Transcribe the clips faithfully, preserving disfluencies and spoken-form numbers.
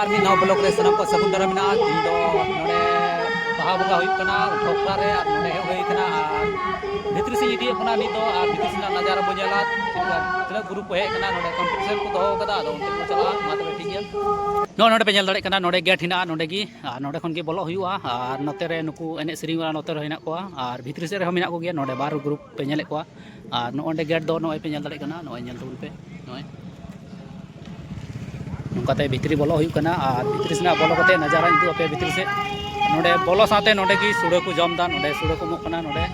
ᱟᱨ ᱢᱤᱫ ᱫᱷᱟᱣ ᱵᱞᱚᱠ ᱨᱮ ᱥᱟᱱᱟᱢ ᱠᱚ ᱥᱟᱹᱜᱩᱱ ᱫᱟᱨᱟᱢ ᱢᱮᱱᱟᱜᱼᱟ᱾ ᱛᱮᱦᱮᱧ ᱫᱚ ᱱᱚᱰᱮ ᱵᱟᱦᱟ ᱵᱚᱸᱜᱟ ᱦᱩᱭᱩᱜ ᱠᱟᱱᱟ ᱴᱷᱚᱠᱨᱟ ᱨᱮ, ᱟᱨ ᱱᱚᱰᱮ ᱦᱮᱡ ᱦᱩᱭ ᱠᱟᱱᱟ᱾ ᱟᱨ ᱵᱷᱤᱛᱨᱤ ᱥᱮᱫ ᱤᱧ ᱤᱫᱤᱭᱮᱫ ᱵᱚᱱᱟ ᱱᱤᱛ ᱫᱚ, ᱟᱨ ᱵᱷᱤᱛᱨᱤ ᱥᱮᱱᱟᱜ ᱱᱟᱡᱟᱨᱟ ᱵᱚᱱ ᱧᱮᱞᱟ᱾ ᱪᱮᱫ ᱞᱮᱠᱟ, ᱛᱤᱱᱟᱹᱜ ᱜᱨᱩᱯ ᱠᱚ ᱦᱮᱡ ᱠᱟᱱᱟ, ᱱᱚᱰᱮ ᱠᱚᱢᱯᱤᱴᱤᱥᱚᱱ ᱠᱚ ᱫᱚᱦᱚ ᱠᱟᱫᱟ, ᱟᱫᱚ ᱚᱱᱛᱮ ᱠᱚ ᱪᱟᱞᱟᱜᱼᱟ᱾ ᱢᱟ ᱛᱚᱵᱮ ᱴᱷᱤᱠ ᱜᱮᱭᱟ᱾ ᱱᱚᱜᱼᱚᱭ ᱱᱚᱰᱮ ᱯᱮ ᱧᱮᱞ ᱫᱟᱲᱮᱭᱟᱜ ᱠᱟᱱᱟ, ᱱᱚᱰᱮ ᱜᱮᱴ ᱦᱮᱱᱟᱜᱼᱟ, ᱱᱚᱰᱮ ᱜᱮ᱾ ᱟᱨ ᱱᱚᱰᱮ ᱠᱷᱚᱱ ᱜᱮ ᱵᱚᱞᱚᱜ ᱦᱩᱭᱩᱜᱼᱟ᱾ ᱟᱨ ᱱᱚᱛᱮ ᱨᱮ ᱱᱩᱠᱩ ᱮᱱᱮᱡ ᱥᱮᱨᱮᱧ ᱵᱟᱞᱟ ᱱᱚᱛᱮ ᱨᱮ ᱦᱮᱱᱟᱜ ᱠᱚᱣᱟ, ᱟᱨ ᱵᱷᱤᱛᱨᱤ ᱥᱮᱫ ᱨᱮᱦᱚᱸ ᱢᱮᱱᱟᱜ ᱠᱚᱜᱮᱭᱟ᱾ ᱱᱚᱰᱮ ᱵᱟᱨ ᱜᱨᱩᱯ ᱯᱮ ᱧᱮᱞᱮᱫ ᱠᱚᱣᱟ᱾ ᱟᱨ ᱱᱚᱜᱼᱚᱭ ᱱᱚᱰᱮ ᱜᱮᱴ ᱫᱚ ᱱᱚᱜᱼᱚᱭ ᱯᱮ ᱧᱮᱞ ᱫᱟᱲᱮᱭᱟᱜ ᱠᱟᱱᱟ, ᱱᱚᱜᱼᱚᱭ ᱧᱮᱞ ᱛᱟᱵᱚᱱ ᱯᱮ, ᱱᱚᱜᱼᱚᱭ ᱱᱚᱝᱠᱟᱛᱮ ᱵᱷᱤᱛᱨᱤ ᱵᱚᱞᱚ ᱦᱩᱭᱩᱜ ᱠᱟᱱᱟ᱾ ᱟᱨ ᱵᱷᱤᱛᱨᱤ ᱥᱮᱱᱟᱜ ᱵᱚᱞᱚ ᱠᱟᱛᱮ ᱱᱟᱡᱟᱨᱟᱧ ᱩᱫᱩᱜ ᱟᱯᱮᱭᱟ ᱵᱷᱤᱛᱨᱤ ᱥᱮᱫ᱾ ᱱᱚᱰᱮ ᱵᱚᱞᱚ ᱥᱟᱶᱛᱮ ᱱᱚᱰᱮ ᱜᱮ ᱥᱩᱲᱟᱹ ᱠᱚ ᱡᱚᱢ ᱮᱫᱟ, ᱱᱚᱰᱮ ᱥᱩᱲᱟᱹ ᱠᱚ ᱮᱢᱚᱜ ᱠᱟᱱᱟ᱾ ᱱᱚᱰᱮ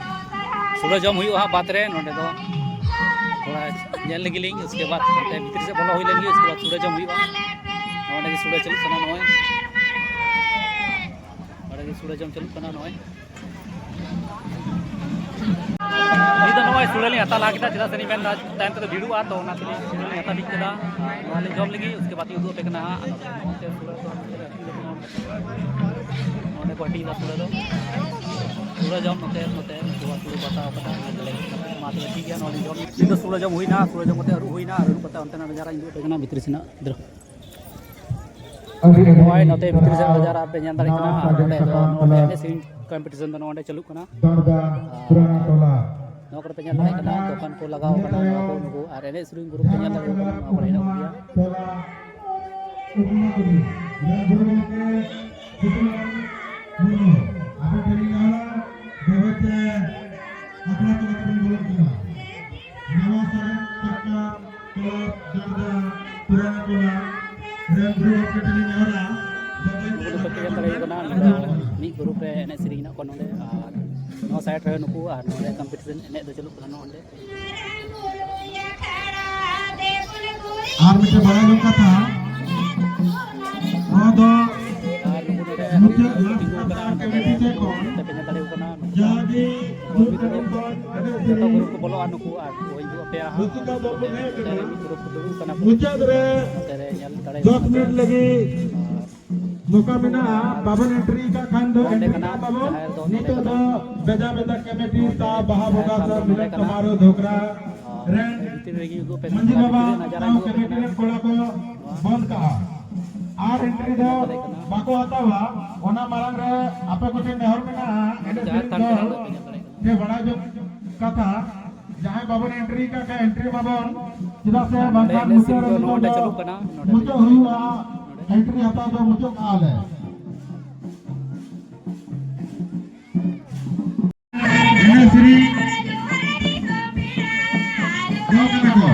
ᱥᱩᱲᱟᱹ ᱡᱚᱢ ᱦᱩᱭᱩᱜᱼᱟ ᱦᱟᱸᱜ ᱵᱟᱫᱽ ᱨᱮ᱾ ᱱᱚᱰᱮ ᱫᱚ ᱛᱷᱚᱲᱟ ᱧᱮᱞ ᱞᱮᱜᱮ ᱞᱤᱧ, ᱩᱥᱠᱮ ᱵᱟᱫᱽ ᱦᱟᱱᱛᱮ ᱵᱷᱤᱛᱨᱤ ᱥᱮᱫ ᱵᱚᱞᱚ ᱦᱩᱭ ᱞᱮᱱ ᱜᱮ, ᱩᱥᱠᱮ ᱵᱟᱫᱽ ᱥᱩᱲᱟᱹ ᱡᱚᱢ ᱦᱩᱭᱩᱜᱼᱟ᱾ ᱱᱚᱰᱮ ᱜᱮ ᱥᱩᱲᱟᱹ ᱪᱟᱹᱞᱩᱜ ᱠᱟᱱᱟ, ᱱᱚᱜᱼᱚᱭ ᱱᱚᱰᱮ ᱜᱮ ᱥᱩᱲᱟᱹ ᱡᱚᱢ ᱪᱟᱹᱞᱩᱜ ᱠᱟᱱᱟ, ᱱᱚᱜᱼᱚᱭ᱾ ᱱᱤᱛ ᱫᱚ ᱱᱚᱜᱼᱚᱭ ᱥᱩᱲᱟᱹ ᱞᱤᱧ ᱦᱟᱛᱟᱣ ᱞᱟᱦᱟ ᱠᱮᱫᱟ, ᱪᱮᱫᱟᱜ ᱥᱮ ᱞᱤᱧ ᱢᱮᱱᱫᱟ ᱛᱟᱭᱚᱢ ᱛᱮᱫᱚ ᱵᱷᱤᱲᱚᱜᱼᱟ, ᱛᱚ ᱚᱱᱟ ᱛᱮᱞᱤᱧ ᱥᱩᱲᱟᱹ ᱞᱤᱧ ᱦᱟᱛᱟᱣ ᱴᱷᱤᱠ ᱠᱮᱫᱟ᱾ ᱟᱨ ᱱᱚᱣᱟ ᱞᱤᱧ ᱡᱚᱢ ᱞᱟᱹᱜᱤᱫ, ᱩᱥᱠᱮ ᱵᱟᱫᱽ ᱞᱤᱧ ᱩᱫᱩᱜ ᱟᱯᱮ ᱠᱟᱱᱟ ᱦᱟᱸᱜ᱾ ᱱᱚᱛᱮ ᱥᱩᱲᱟᱹ ᱫᱚ ᱱᱚᱛᱮ ᱨᱮ ᱦᱟᱹᱴᱤᱧ ᱟᱠᱟᱱᱟ᱾ ᱱᱚᱰᱮ ᱠᱚ ᱦᱟᱹᱴᱤᱧ ᱮᱫᱟ ᱥᱩᱲᱟᱹ ᱫᱚ᱾ ᱥᱩᱲᱟᱹ ᱡᱚᱢ ᱱᱚᱛᱮ, ᱱᱚᱛᱮ ᱱᱩᱠᱩ ᱥᱩᱲᱟᱹ ᱠᱚ ᱦᱟᱛᱟᱣ ᱠᱟᱫᱟ᱾ ᱢᱟ ᱛᱚᱵᱮ ᱴᱷᱤᱠ ᱜᱮᱭᱟ, ᱱᱚᱣᱟ ᱞᱤᱧ ᱡᱚᱢ᱾ ᱱᱤᱛ ᱫᱚ ᱥᱩᱲᱟᱹ ᱡᱚᱢ ᱦᱩᱭᱱᱟ, ᱥᱩᱲᱟᱹ ᱡᱚᱢ ᱠᱟᱛᱮ ᱟᱹᱨᱩᱵ ᱦᱩᱭᱱᱟ, ᱟᱹᱨᱩᱵ ᱠᱟᱛᱮ ᱚᱱᱛᱮᱱᱟᱜ ᱱᱟᱡᱟᱨᱟ ᱤᱧ ᱩᱫᱩᱜ ᱟᱯᱮ ᱠᱟᱱᱟ ᱵᱷᱤᱛᱨᱤ ᱥᱮᱱᱟᱜ᱾ ᱱᱚᱜᱼᱚᱭ ᱱᱚᱛᱮ ᱵᱷᱤᱛᱨᱤ ᱥᱮᱫ ᱵᱟᱡᱟᱨ ᱟᱯᱮ ᱧᱮᱞ ᱫᱟᱲᱮᱭᱟᱜ ᱠᱟᱱᱟ, ᱟᱨ ᱱᱚᱰᱮ ᱫᱚ ᱱᱚᱰᱮ ᱮᱱᱮᱡ ᱥᱮᱨᱮᱧ ᱠᱚᱢᱯᱤᱴᱤᱥᱚᱱ ᱫᱚ ᱱᱚᱰᱮ ᱪᱟᱹᱞᱩᱜ ᱠᱟᱱᱟ᱾ ᱫᱟᱬᱫᱟ ᱯᱩᱨᱟᱱᱟ ᱴᱚᱞᱟ᱾ ᱱᱚᱣᱟ ᱠᱚᱨᱮ ᱯᱮ ᱧᱮᱞ ᱫᱟᱲᱮᱭᱟᱜ ᱠᱟᱱᱟ, ᱫᱚᱠᱟᱱ ᱠᱚ ᱞᱟᱜᱟᱣ ᱠᱟᱱᱟ, ᱱᱚᱣᱟ ᱠᱚ ᱱᱩᱠᱩ ᱟᱨ ᱮᱱᱮᱡ ᱥᱮᱨᱮᱧ ᱜᱨᱩᱯ ᱯᱮ ᱧᱮᱞ ᱫᱟᱲᱮᱭᱟᱜ ᱠᱟᱱᱟ, ᱱᱚᱣᱟ ᱠᱚᱨᱮ ᱦᱮᱱᱟᱜ ᱜᱮᱭᱟ᱾ ᱴᱚᱞᱟ ᱩᱯᱱᱟ ᱠᱚᱢᱤᱴᱤ ᱨᱮᱱ ᱜᱩᱨᱩ ᱜᱚᱢᱠᱮ ᱥᱤᱫᱩ ᱢᱩᱨᱢᱩ, ᱟᱯᱮ ᱴᱷᱮᱱ ᱱᱮᱦᱚᱨ, ᱫᱚᱭᱚᱛᱮ ᱟᱠᱷᱲᱟ ᱛᱟᱞᱟ ᱛᱮᱵᱚᱱ ᱵᱚᱞᱚᱱ ᱠᱟᱱᱟ᱾ ᱱᱟᱣᱟ ᱥᱟᱨᱮᱡ ᱥᱟᱠᱟᱢ ᱠᱞᱟᱵᱽ ᱫᱟᱬᱫᱟ ᱯᱩᱨᱟᱱᱟ ᱴᱚᱞᱟ ᱨᱮᱱ ᱜᱩᱨᱩ ᱜᱚᱢᱠᱮ ᱴᱷᱮᱱ ᱱᱮᱦᱚᱨᱟ, ᱱᱚᱰᱮ ᱯᱮ ᱧᱮᱞ ᱫᱟᱲᱮᱭᱟᱠᱚ ᱠᱟᱱᱟ, ᱱᱚᱰᱮ ᱢᱤᱫ ᱜᱨᱩᱯ ᱨᱮ ᱮᱱᱮᱡ ᱥᱮᱨᱮᱧ ᱦᱮᱱᱟᱜ ᱠᱚᱣᱟ ᱱᱚᱰᱮ, ᱟᱨ ᱱᱚᱣᱟ ᱥᱟᱭᱤᱰ ᱨᱮ ᱱᱩᱠᱩ, ᱟᱨ ᱱᱚᱰᱮ ᱠᱚᱢᱯᱤᱴᱤᱥᱚᱱ ᱮᱱᱮᱡ ᱫᱚ ᱪᱟᱹᱞᱩᱜ ᱠᱟᱱᱟ ᱱᱚᱰᱮ᱾ ᱟᱨ ᱢᱤᱫᱴᱮᱱ ᱵᱟᱲᱟᱭ ᱡᱚᱝ ᱠᱟᱛᱷᱟ, ᱱᱚᱣᱟ ᱫᱚ ᱟᱨ ᱱᱩᱠᱩ ᱱᱚᱰᱮ ᱢᱩᱪᱟᱹᱫ ᱞᱟᱥᱴ ᱛᱤᱸᱜᱩ ᱠᱟᱱᱟ, ᱠᱟᱛᱷᱟ ᱱᱚᱰᱮ ᱠᱚᱢᱤᱴᱤ ᱴᱷᱮᱱ ᱠᱷᱚᱱ ᱱᱚᱛᱮ ᱯᱮ ᱧᱮᱞ ᱫᱟᱲᱮᱭᱟᱠᱚ ᱠᱟᱱᱟ, ᱱᱚᱝᱠᱟ ᱡᱟᱦᱟᱸ ᱜᱮ ᱠᱚᱲᱟ ᱜᱤᱫᱽᱨᱟᱹ ᱠᱚ ᱡᱚᱛᱚ ᱜᱨᱩᱯ ᱠᱚ ᱵᱚᱞᱚᱜᱼᱟ ᱱᱩᱠᱩ, ᱟᱨ ᱠᱚ ᱦᱤᱡᱩᱜ ᱟᱯᱮᱭᱟ ᱦᱟᱸᱜ᱾ ᱨᱩᱥᱤᱠᱟ ᱫᱚᱞ ᱠᱚ ᱦᱮᱡ ᱱᱚᱛᱮ ᱨᱮ ᱟᱠᱟᱱᱟ᱾ ᱢᱤᱫ ᱜᱨᱩᱯ ᱠᱚ ᱫᱩᱲᱩᱵ ᱠᱟᱱᱟ ᱠᱚ, ᱢᱩᱪᱟᱹᱫ ᱨᱮ ᱱᱚᱛᱮ ᱨᱮ ᱧᱮᱞ ᱫᱟᱲᱮᱭᱟᱠᱚ ᱫᱚᱥ ᱠᱟᱱᱟ ᱯᱮ᱾ ᱢᱤᱱᱤᱴ ᱞᱟᱹᱜᱤᱫ ᱟᱨ ᱢᱚᱠᱟ ᱢᱮᱱᱟᱜᱼᱟ, ᱵᱟᱵᱚᱱ ᱮᱱᱴᱨᱤ ᱠᱟᱜ ᱠᱷᱟᱱ ᱫᱚ ᱱᱚᱰᱮ ᱮᱱᱴᱨᱤ ᱠᱟᱱᱟ, ᱠᱟᱜ ᱢᱟᱵᱚᱱ᱾ ᱡᱟᱦᱮᱨ ᱫᱚ ᱱᱚᱰᱮ ᱱᱤᱛᱚᱜ ᱠᱟᱱᱟ᱾ ᱫᱚ ᱵᱮᱡᱟ ᱵᱮᱡᱟ ᱠᱚᱢᱤᱴᱤ ᱱᱚᱰᱮ ᱥᱟᱶ ᱵᱟᱦᱟ ᱡᱟᱦᱮᱨ ᱵᱚᱸᱜᱟ ᱛᱷᱟᱱ ᱥᱟᱶ ᱫᱚ ᱱᱚᱰᱮ ᱢᱤᱞᱚᱱ ᱠᱟᱱᱟ᱾ ᱥᱚᱢᱟᱨᱳᱦ ᱫᱷᱚᱠᱨᱟ ᱟᱨ ᱨᱮᱱ ᱵᱷᱤᱛᱤᱨ ᱨᱮᱜᱮ ᱩᱫᱩᱜ ᱟᱯᱮ ᱠᱟᱱᱟ, ᱢᱟᱹᱡᱷᱤ ᱵᱟᱵᱟ ᱵᱷᱤᱛᱤᱨ ᱨᱮ ᱱᱟᱡᱟᱨ ᱥᱟᱶ ᱟᱹᱜᱩ ᱟᱯᱮ ᱠᱚᱢᱤᱴᱤ ᱠᱟᱱᱟ᱾ ᱨᱮᱱ ᱠᱚᱲᱟ ᱠᱚ ᱱᱚᱣᱟ ᱵᱚᱱ ᱠᱟᱜᱼᱟ᱾ ᱟᱨ ᱮᱱᱴᱨᱤ ᱫᱚ ᱵᱟᱠᱚ ᱦᱟᱛᱟᱣᱟ᱾ ᱚᱱᱟ ᱢᱟᱲᱟᱝ ᱨᱮ ᱟᱯᱮ ᱠᱚᱴᱷᱮᱱ ᱱᱮᱦᱚᱨ ᱢᱮᱱᱟᱜᱼᱟ, ᱮᱱᱮᱡ ᱥᱮᱨᱮᱧ ᱫᱚᱞ ᱴᱷᱮᱱ ᱵᱟᱲᱟᱭ ᱡᱚᱝ ᱠᱟᱛᱷᱟ, ᱡᱟᱦᱟᱸᱭ ᱵᱟᱵᱚᱱ ᱮᱱᱴᱨᱤ ᱟᱠᱟᱫ ᱠᱷᱟᱱ ᱮᱱᱴᱨᱤ ᱢᱟᱵᱚᱱ, ᱪᱮᱫᱟᱜ ᱥᱮ ᱵᱟᱝᱠᱷᱟᱱ ᱢᱩᱪᱟᱹᱫ ᱨᱮ ᱱᱤᱛᱚᱜ ᱫᱚ ᱢᱩᱪᱟᱹᱫ ᱦᱩᱭᱩᱜᱼᱟ, ᱮᱱᱴᱨᱤ ᱦᱟᱛᱟᱣ ᱫᱚ ᱢᱩᱪᱟᱹᱫ ᱠᱟᱜᱼᱟ ᱞᱮ᱾ ᱮᱱᱮᱡ ᱥᱮᱨᱮᱧ ᱫᱚ ᱠᱟᱱᱟ ᱠᱚ᱾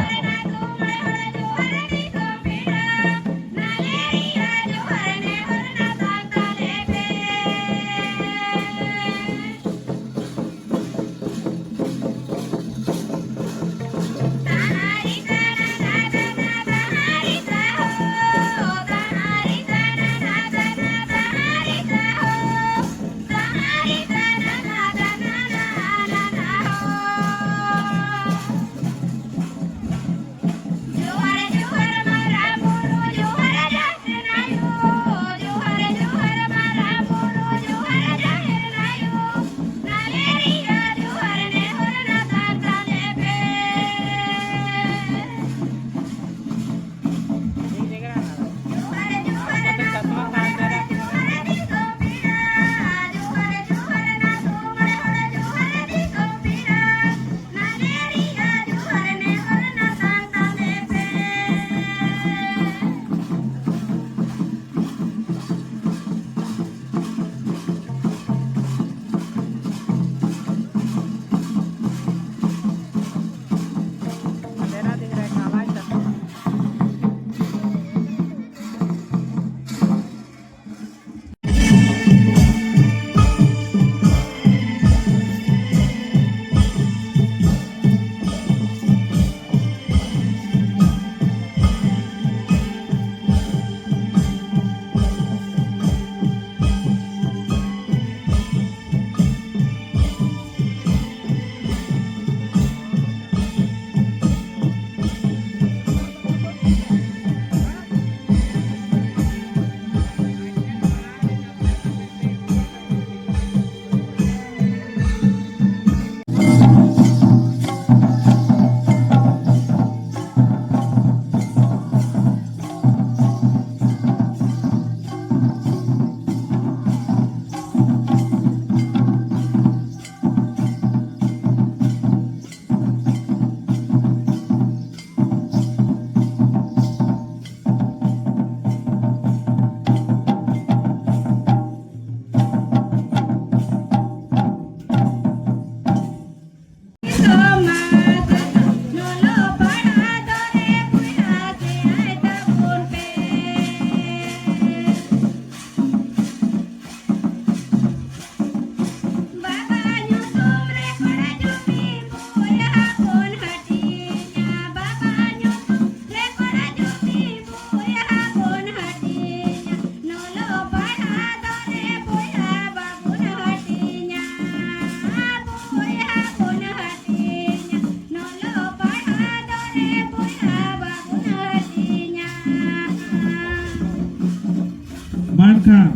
ᱮᱱᱠᱷᱟᱱ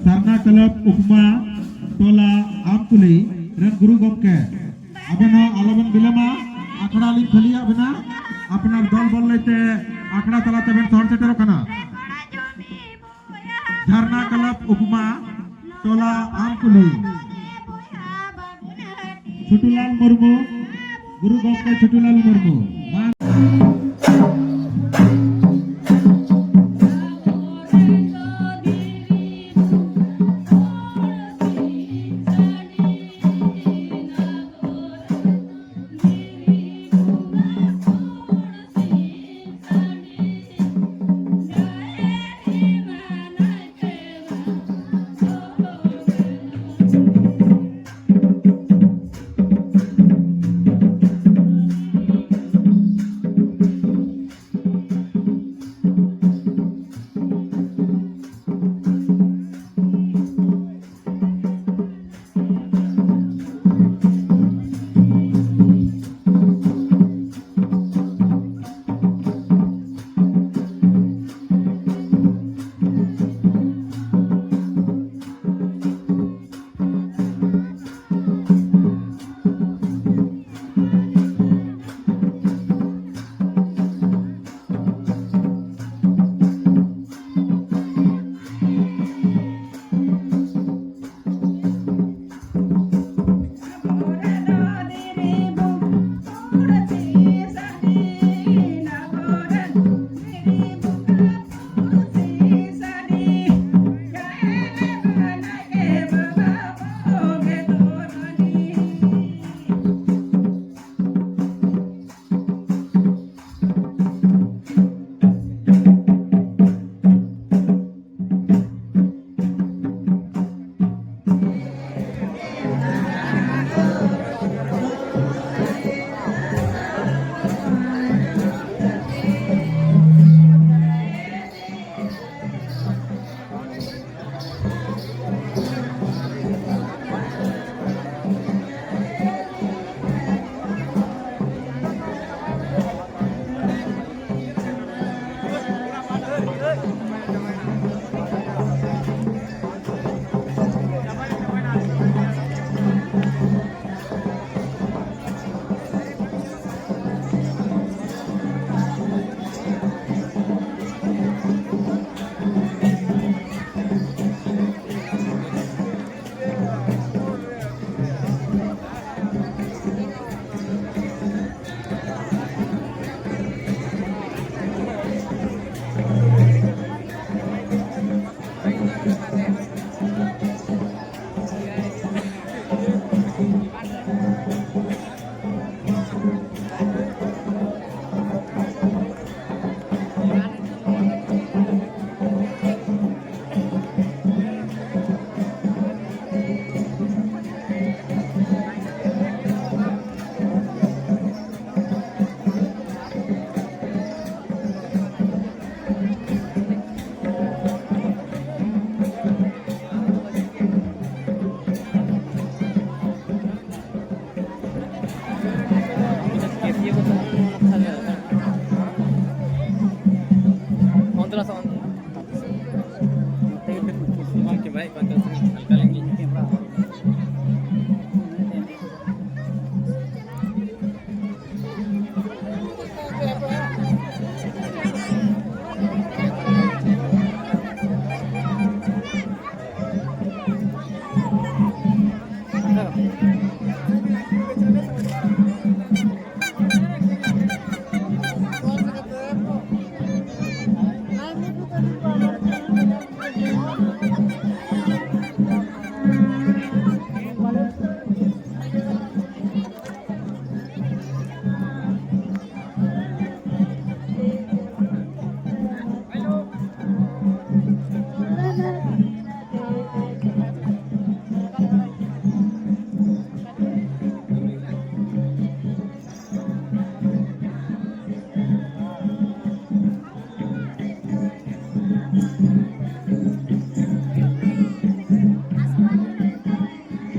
ᱥᱟᱨᱱᱟ ᱠᱞᱟᱵᱽ ᱩᱯᱢᱟ ᱴᱚᱞᱟ ᱟᱢᱠᱩᱞᱤ ᱨᱮᱱ ᱜᱩᱨᱩ ᱜᱚᱢᱠᱮ, ᱟᱵᱮᱱ ᱦᱚᱸ ᱟᱞᱚᱵᱮᱱ ᱵᱤᱞᱚᱢᱟ᱾ ᱟᱠᱷᱲᱟ ᱞᱤᱧ ᱠᱷᱟᱹᱞᱤᱭᱟᱜ ᱵᱮᱱᱟ, ᱟᱯᱱᱟᱨ ᱫᱚᱞ ᱵᱚᱞ ᱞᱟᱹᱭᱛᱮ ᱟᱠᱷᱲᱟ ᱛᱟᱞᱟ ᱛᱮᱵᱮᱱ ᱥᱚᱦᱚᱨ ᱥᱮᱴᱮᱨᱚᱜ ᱠᱟᱱᱟ᱾ ᱡᱷᱟᱨᱱᱟ ᱠᱞᱟᱵᱽ ᱩᱯᱢᱟ ᱴᱚᱞᱟ ᱟᱢᱠᱩᱞᱤ, ᱪᱷᱩᱴᱩᱞᱟᱞ ᱢᱩᱨᱢᱩ, ᱜᱩᱨᱩ ᱜᱚᱢᱠᱮ ᱪᱷᱩᱴᱩᱞᱟᱞ ᱢᱩᱨᱢᱩ᱾ ᱢᱟ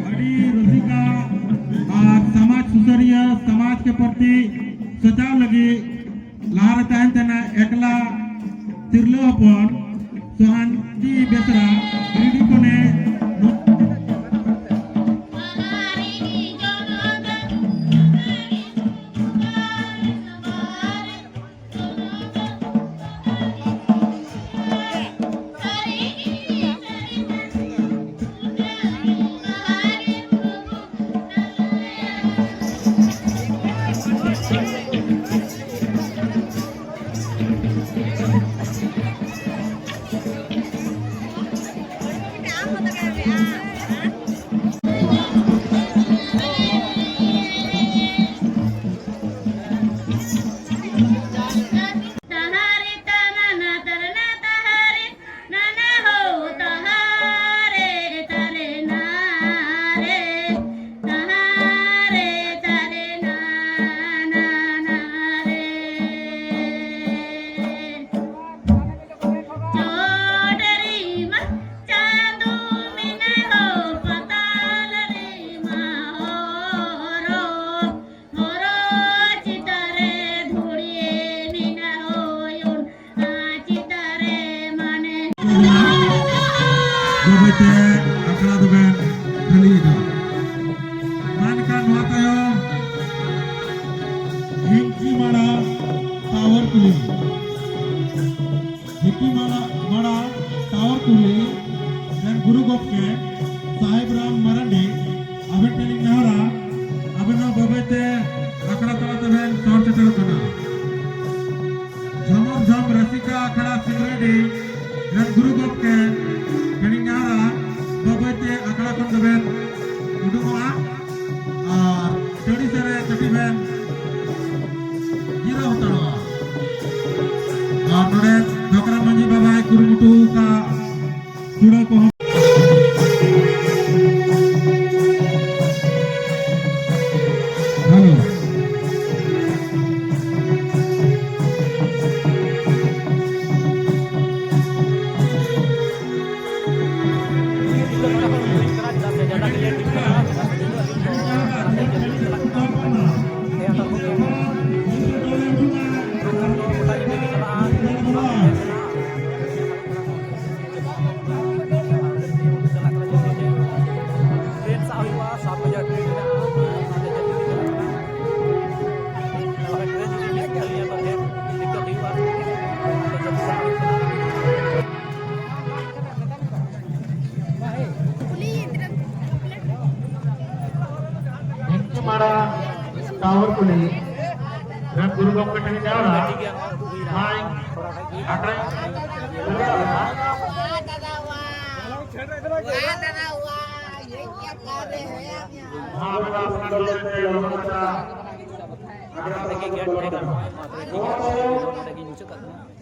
ᱟᱹᱰᱤ ᱨᱩᱥᱤᱠᱟ ᱟᱨ ᱥᱚᱢᱟᱡᱽ ᱥᱩᱥᱟᱹᱨᱤᱭᱟᱹ, ᱥᱚᱢᱟᱡᱽ ᱠᱮ ᱯᱨᱚᱛᱤ ᱥᱚᱡᱟᱣ ᱞᱟᱹᱜᱤᱫ ᱞᱟᱦᱟᱨᱮ ᱛᱟᱦᱮᱱ ᱛᱟᱦᱮᱱᱟ ᱮᱠᱞᱟ ᱛᱤᱨᱞᱟᱹ ᱦᱚᱯᱚᱱ ᱥᱚᱦᱟᱱᱛᱤ ᱵᱮᱥᱨᱟ, ᱵᱤᱰᱤ ᱠᱚᱱᱮ᱾ ᱛᱮ ᱟᱠᱷᱲᱟ ᱫᱚᱵᱮᱱ ᱠᱷᱟᱹᱞᱤᱭᱮᱫᱟ᱾ ᱢᱮᱱᱠᱷᱟᱱ ᱱᱚᱣᱟ ᱛᱟᱭᱚᱢ ᱦᱤᱢᱠᱤ ᱢᱟᱲᱟ ᱴᱟᱣᱟᱨ ᱠᱩᱞᱦᱤ, ᱦᱤᱢᱠᱤ ᱢᱟᱲᱟ, ᱢᱟᱲᱟ ᱴᱟᱣᱟᱨ ᱠᱩᱞᱦᱤ ᱨᱮᱱ ᱜᱩᱨᱩ ᱜᱚᱢᱠᱮ ᱥᱟᱦᱮᱵ ᱨᱟᱢ ᱢᱟᱨᱟᱱᱰᱤ, ᱟᱵᱮᱱ ᱴᱷᱮᱱ ᱤᱧ ᱱᱮᱦᱚᱨᱟ, ᱟᱵᱮᱱ ᱦᱚᱸ ᱵᱟᱹᱭ ᱵᱟᱹᱭ ᱛᱮ ᱟᱠᱷᱲᱟ ᱛᱟᱞᱟ ᱛᱮᱵᱮᱱ ᱥᱚᱦᱚᱨ ᱥᱮᱴᱮᱨᱚᱜ ᱠᱟᱱᱟ᱾ ᱡᱷᱟᱢᱚᱨ ᱡᱷᱟᱢ ᱨᱟᱹᱥᱤᱠᱟ ᱟᱠᱷᱲᱟ ᱥᱤᱝᱨᱟᱹᱭᱰᱤ ᱨᱮᱱ ᱜᱩᱨᱩ ᱜᱚᱢᱠᱮ ᱴᱷᱮᱱᱤᱧ ᱱᱮᱦᱚᱨᱟ, ᱵᱟᱹᱭ ᱵᱟᱹᱭ ᱛᱮ ᱟᱠᱷᱲᱟ ᱠᱷᱚᱱ ᱫᱚᱵᱮᱱ ᱩᱰᱩᱠᱚᱜᱼᱟ ᱟᱨ ᱴᱟᱺᱰᱤ ᱥᱮᱫ ᱨᱮ ᱠᱟᱹᱴᱤᱡ ᱵᱮᱱ ᱡᱤᱨᱟᱹᱣ ᱦᱟᱛᱟᱲᱚᱜᱼᱟ᱾ ᱟᱨ ᱱᱚᱰᱮ ᱫᱚᱠᱨᱟ ᱢᱟᱹᱡᱷᱤ ᱵᱟᱵᱟᱭ ᱠᱩᱨᱩᱢᱩᱴᱩ ᱟᱠᱟᱫ ᱥᱩᱲᱟᱹ ᱠᱚᱦᱚᱸ᱾ ᱦᱮᱞᱳ᱾ ᱴᱨᱮᱱ ᱥᱟᱵ ᱦᱩᱭᱩᱜᱼᱟ, ᱥᱟᱛ ᱵᱟᱡᱮ ᱴᱨᱮᱱ ᱢᱮᱱᱟᱜᱼᱟ, ᱚᱱᱟᱛᱮ ᱡᱚᱞᱫᱤ ᱜᱮ ᱪᱟᱞᱟᱜ ᱦᱩᱭᱩᱜᱼᱟ᱾ ᱵᱟᱠᱷᱟᱱ ᱴᱨᱮᱱ ᱡᱩᱫᱤ ᱢᱤᱥ ᱠᱟᱜ ᱞᱤᱧᱟ ᱛᱚ ᱰᱷᱮᱨ ᱫᱤᱠᱠᱟᱛ ᱦᱩᱭᱩᱜᱼᱟ, ᱚᱱᱟᱛᱮ ᱡᱚᱞᱫᱤ ᱪᱟᱞᱟᱜ ᱦᱩᱭᱩᱜ ᱠᱟᱱᱟ᱾ ᱵᱷᱤᱢᱠᱤ ᱢᱟᱲᱟ ᱴᱟᱣᱟᱨ ᱠᱩᱞᱦᱤ ᱨᱮᱱ ᱜᱩᱨᱩ ᱜᱚᱢᱠᱮ ᱴᱷᱮᱱ ᱡᱟᱣᱨᱟ ᱢᱟᱭ ᱟᱠᱷᱲᱟ ᱫᱟᱫᱟ, ᱣᱟ, ᱫᱟᱫᱟ, ᱣᱟ, ᱭᱮ ᱠᱭᱟ ᱠᱟᱨ ᱨᱮ ᱦᱳ ᱭᱟᱨ? ᱢᱟ ᱟᱵᱮᱱ ᱟᱯᱱᱟᱨ ᱫᱚᱞ ᱛᱮ ᱞᱚᱜᱚᱱ ᱢᱟᱪᱷᱟ ᱟᱠᱷᱲᱟ ᱛᱟᱞᱟ ᱛᱮ ᱵᱚᱞᱚᱱ ᱠᱟᱱᱟ᱾ ᱱᱚᱣᱟ ᱛᱟᱭᱚᱢ ᱱᱚᱰᱮ ᱜᱤᱧ ᱢᱩᱪᱟᱹᱫ ᱠᱟᱜ ᱠᱟᱱᱟ᱾